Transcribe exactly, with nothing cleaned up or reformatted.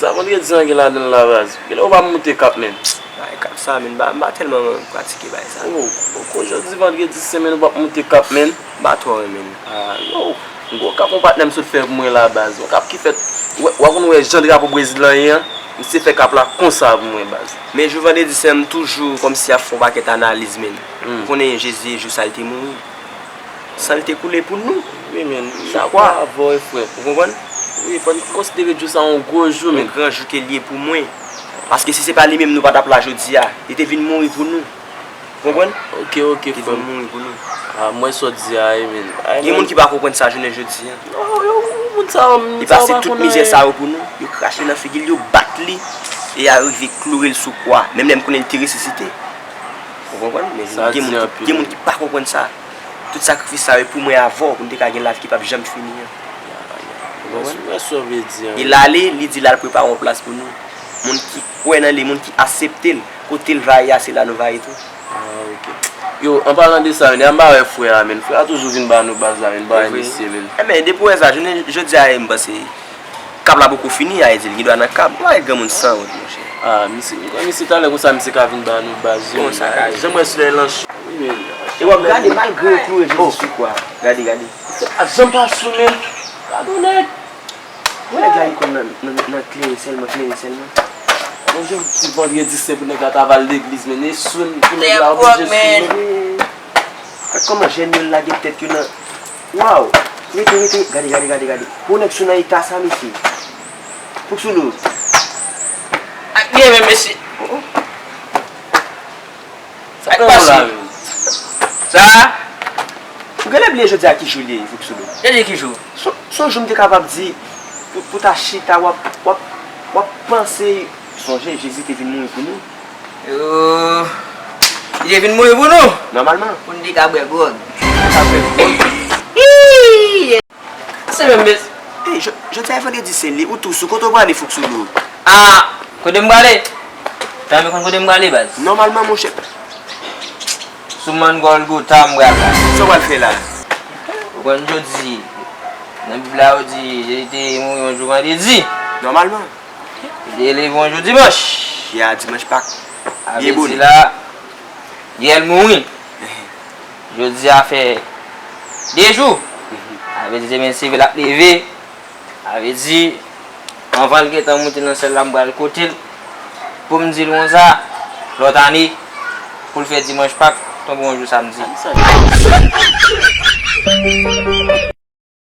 Sa vandredi an gen ladan l la baz. Genlè ou pa moute kap, menn. Bay kap sa, menn, m pa, m pa tèlman pratike bay sa. Oh, oh, oh, jodi vandredi sen, menn, ou p ap moute kap, menn. M pa twò renmen. Ah, yo, gwo kap yon patnè m sot fè pou mwen la baz. Yon kap ki fèt, w, w konn wè jan drapo Brezil lan ye an, misye fè kap la konsa pou mwen baz. Men jou vandredi sen, m toujou kòmsi ap fè yon pakèt analiz, menn. Hmm. Ou konnen Jezi, jou sa l te mouri. San l te koule pou nou. Wi, men, m dakò avè w, frè. Ou konprann? Wi, fò n konsidere jou sa yon gwo jou, men. Yon gran jou ke l ye pou mwen. Paske si se pa li menm, nou pa t ap la jodi a. Li te vin mouri pou nou. Ou konprann? Ok, ok, frè m. Li te vin mouri pou nou. Ah, m wè sa w di a, wi, men. Gen moun ki pa konprann sa jounen jodi a. Non, yo, moun sa yo, m, li pase tout mizè sa yo pou nou. Yo krache nan figi l, yo bat li. E y a rive kloure l sou kwa. Menm lè m konnen li te resisite. Ou konprann? Men gen moun ki, gen moun ki pa konprann sa. Tout sakrifis sa yo pou mwen avè w, pou n te ka gen lavi ki p ap janm fini an. Ou konprann? Mwen sa w vle di an. E l ale, li di l al prepare yon plas pou nou. Moun ki kwè nan li, moun ki aksepte l, kote l va ye a, se la nou va ye tou. Ah, ok. Yo, an palan de sa, menn, m pa wè frè a, menn. Frè a toujou vin ba nou baz la, menn, m pa wè misye, menn. Enben, depi w wè sa, jounen jodi a, m panse, kab la poko fini, a di l gen dwa nan kab. Ou pa wè granmoun sanwont, monchè. Ah, misye, m kwè misye talè konsa, misye ka vin ba nou baz, wi. Konsa, jan m wè solèy lan cho. Wi, men. E w ap gade, malgre yo kloure Jezi sou kwa. Gade, gade. Misye pa janm pa sou, menn. Gade yon nèg. Wè nèg la li konn nan, nan, nan kleren sèlman, kleren sèlman. Bon, jodi vandredi sen pou nèg la ta va al legliz, menn. E sou pou nèg la oblije sou, menn. Gad kòman jèn yo lage tèt yo nan. Waw! Rete, rete, gade, gade, gade, gade. Pou nèg sou nan eta sa, mesye. Fouk sou lou. Ak byen menm, mesye. Oh, oh. Sa k pase? Sa? Ou genlè bliye jodi a ki jou l ye, Fouk sou lou. Jodi ki jou? Se, se yon jou m te kapab di, pou, pou ta chita, w ap, w ap, w ap panse, sonje, Jezi te vin mouri pou nou. Yo, li te vin mouri pou nou. Nòmalman. Pou n te ka bwè gwòg. Pou n te ka bwè gwòg. Ii! Se menm, mes. Ey, jò-, jodi a e vandredi sen li, ou tou sou, kote w prale, Fouk sou lou? Ah, kote m prale? Tanmen konn kote m prale, baz. Nòmalman, monchè. Sou mòn Gòlgota m pral la. Sa w pral fè la? Ou konn jodi, nan Bib la, yo di, Jezi te mouri yon jou vandredi. Nòmalman. Li te leve yon jou dimanch. Ya, dimanch Pak. Vye bonè. Sa vle di la, yè l mouri. Jodi a fè de jou. Sa vle di demen se vre l ap leve. Sa vle di, anvan l gentan moute nan syèl la, m pral kote l pou m di l konsa, lòt ane, pou l fè dimanch Pak tonbe yon jou samdi.